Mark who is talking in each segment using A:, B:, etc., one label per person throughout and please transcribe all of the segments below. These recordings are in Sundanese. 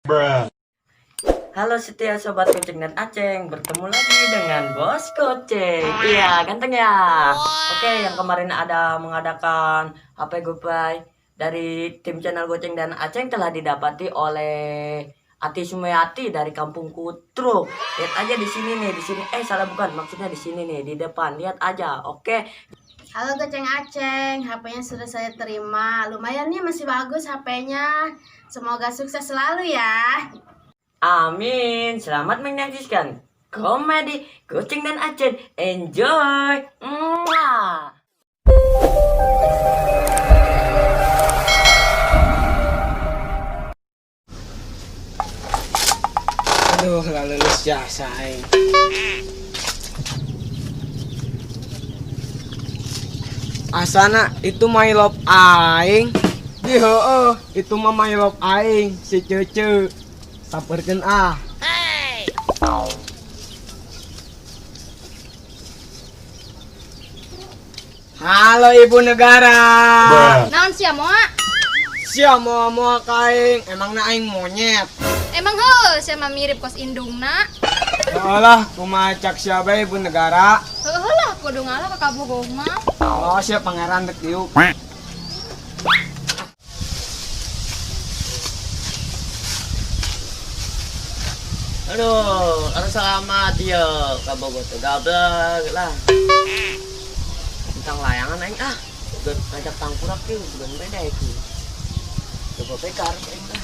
A: Bruh.
B: Halo setia sobat Kucing dan Aceng, bertemu lagi dengan Bos Kucing. Iya, ganteng ya. Oke, yang kemarin ada mengadakan HP GoPay dari tim channel Goceng dan Aceng telah didapati oleh Ati Sumiati dari Kampung Kutruk. Lihat aja di sini nih, di sini. Salah bukan, maksudnya di sini nih, di depan. Lihat aja. Oke.
C: Halo Goceng Aceng, HP-nya sudah saya terima. Lumayan nih, masih bagus HP-nya. Semoga sukses selalu ya.
B: Amin. Selamat menyaksikan komedi Kucing dan Aceng. Enjoy. Mwah.
D: Aduh, nggak lulus jasa aing. Asana itu my love aing. Di heueuh, itu mah my love aing si Cece. Samperkeun ah. Halo Ibu Negara.
A: Bruh.
E: Naon sia moa?
D: Sia moa-moa ka aing, emangna aing monyet.
E: Emang heuh sia mah mirip kos indungna.
D: Alah, kumaha cak sia bae Ibu Negara.
E: Heueuh lah kudu ngalah ka kabogoh mah.
D: Oh, sia pangeran dek diuk.
B: Aduh, harus selamat ya kabogoh teh gablek lah. Tentang layangan aing ah. Geus ngajak tangkurak ieu bukan beda itu. Coba bekar aing ah.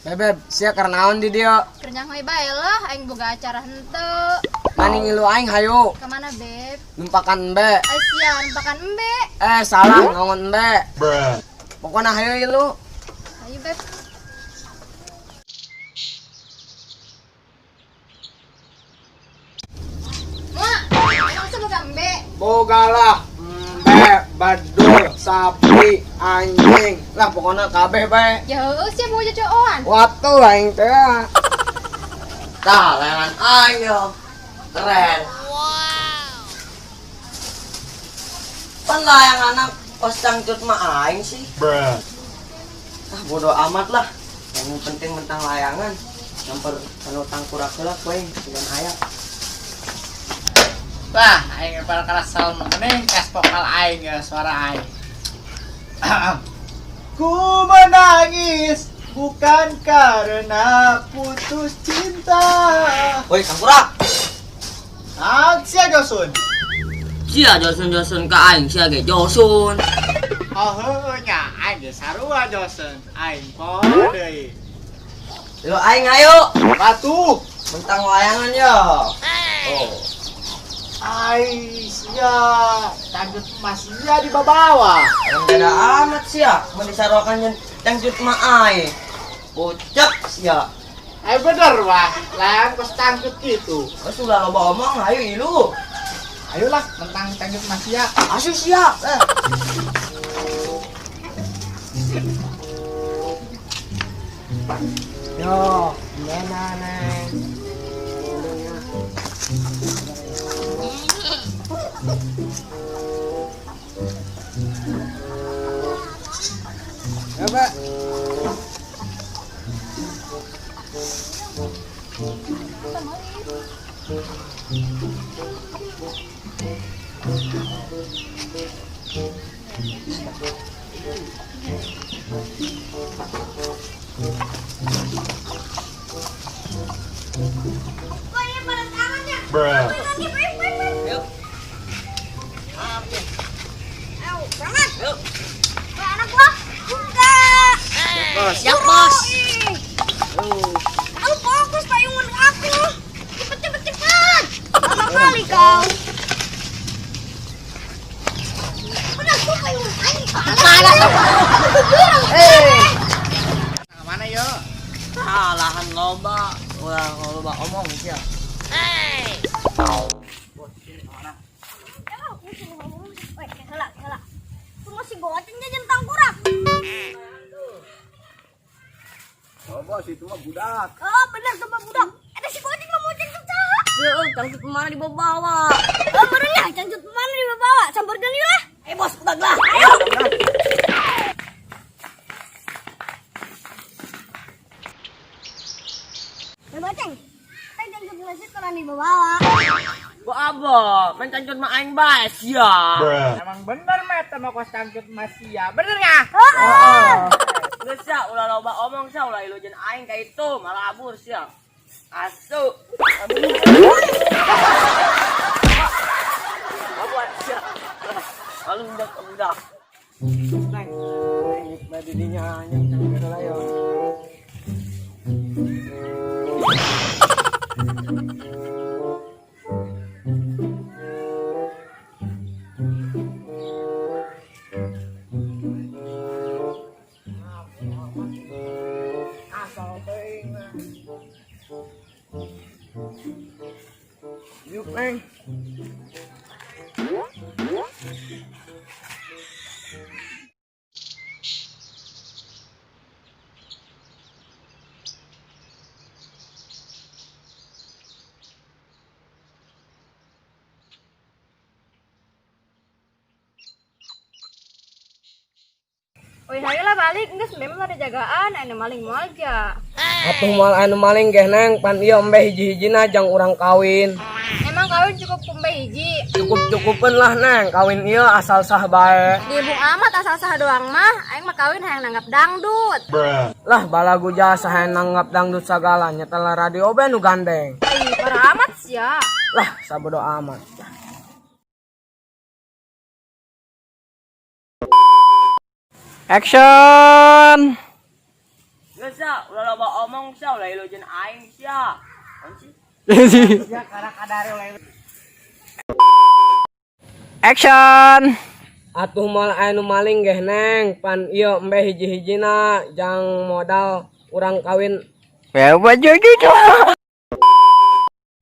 D: Bebeb, sia karnaon di dieu?
E: Keur nyanghoi bae lah aing boga acara henteu.
D: Maning ngilu aing hayu.
E: Ka mana beb?
D: Numpakan embe.
E: Ai sia numpakan embe.
D: Salah ngongon embe.
A: Bruh.
D: Pokoknya hayu ilu.
E: Hayu beb. Moa, emang sia boga embe?
D: Boga lah. Embe, badul, sapi, anjing. Lah pokoknya kabeh bae.
E: Ya heueuh sia boga cocoan.
D: Waktu aing teh.
B: Tah, layangan aing yo. Keren. Wow. Pan layangan anak kos cangcut mah aing sih.
A: Bruh.
B: Ah, bodo amat lah. Yang penting mentang layangan. Nyamper kanu tangkurak heula kowe dengan aya.
F: Lah, aing pada kerasal mengenai tes vokal aing ya, suara aing. Ku menangis bukan karena putus cinta.
B: Woi, tangkurak.
F: Ah, sia Josun.
B: Sia josun-josun ka aing sia ge josun.
F: Oh, heueuh nya, aing ge sarua Josun. Aing poho deui.
B: Lo aing ayo.
F: Batu.
B: Mentang layangan yo. Oh.
F: Ai sia, tanggut emas sia di bawah.
B: Yang beda amat sia, mun disarokan jeung cangcut mah aing. Kocak sia.
F: Eh bener wah, layan kos tanggut gitu.
B: Oh, sudah loba omong, ayo ilu.
F: Ayolah, mentang tanggut emas sia.
B: Asu sia.
D: Yo, gimana neng? Ya, Pak.
A: Bruh.
B: Yuk. Yuk.
C: Anak gua buka.
B: Siap, Bos.
C: Aku fokus payungan aku. Cepet cepet cepet. Lama kali kau. Benar gua payungan aing. Mana?
F: Nah, mana yo?
B: Salahan loba, ulah loba omong sia.
C: Woi, heula heula. Semua si goceng jajan tangkurak.
D: Coba situ mah budak.
C: Oh, benar tuh Pak budak. Ada si goceng mau cangcut saha?
B: Heeh, cangcut mana dibawa-bawa.
C: Oh, bener ya, cangcut mana dibawa-bawa? Samperkeun yeuh lah. Eh, bos, udah lah. Ayo. Boceng. Kan cangcut masih kurang dibawa.
B: Bu abo, main cangcut mah aing bae sia.
F: Emang bener met sama kos cangcut masih ya. Bener nggak?
B: Geus sia, ulah loba omong sia, ulah ilujeun aing ka itu, malah abur sia. Asu. Abuan sia. Lalu udah udah.
D: Neng, neng badi dinya nyang cangcut lah yo. Asal teuing. Yuk, Neng.
E: Woi, hayolah balik, geus embe mah ada jagaan, anu maling moal ja.
D: Atuh moal anu maling geh Neng, pan ieu embe hiji-hijina jang urang kawin.
E: Emang kawin cukup ku embe hiji.
D: Cukup-cukupeun lah Neng, kawin ieu asal sah bae.
E: Dibung amat asal sah doang mah, aing mah kawin hayang nanggap dangdut.
D: Lah balagu jasa hayang nanggap dangdut sagala, nyetel radio be nu gandeng.
E: Ih, parah amat sia.
D: Lah sabodo amat.
F: Action.
B: Geus sia, ulah loba omong sia, ulah ilujeun aing sia. Naon sih?
F: Action.
D: Atuh moal anu maling geh Neng, pan ieu embe hiji-hijina jang modal urang kawin.
F: Ya baju cucu.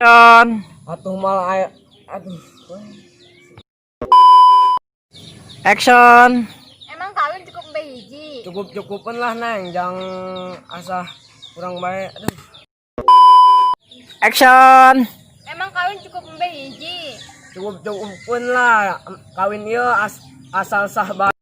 F: Action.
D: Atuh moal aya aduh.
F: Action.
E: Emang kawin cukup embe hiji.
D: Cukup-cukupeun lah Neng, jang asah urang bae. Aduh.
F: Action.
E: Emang kawin cukup embe hiji.
D: Cukup-cukupeun lah kawin ieu asal sah bae.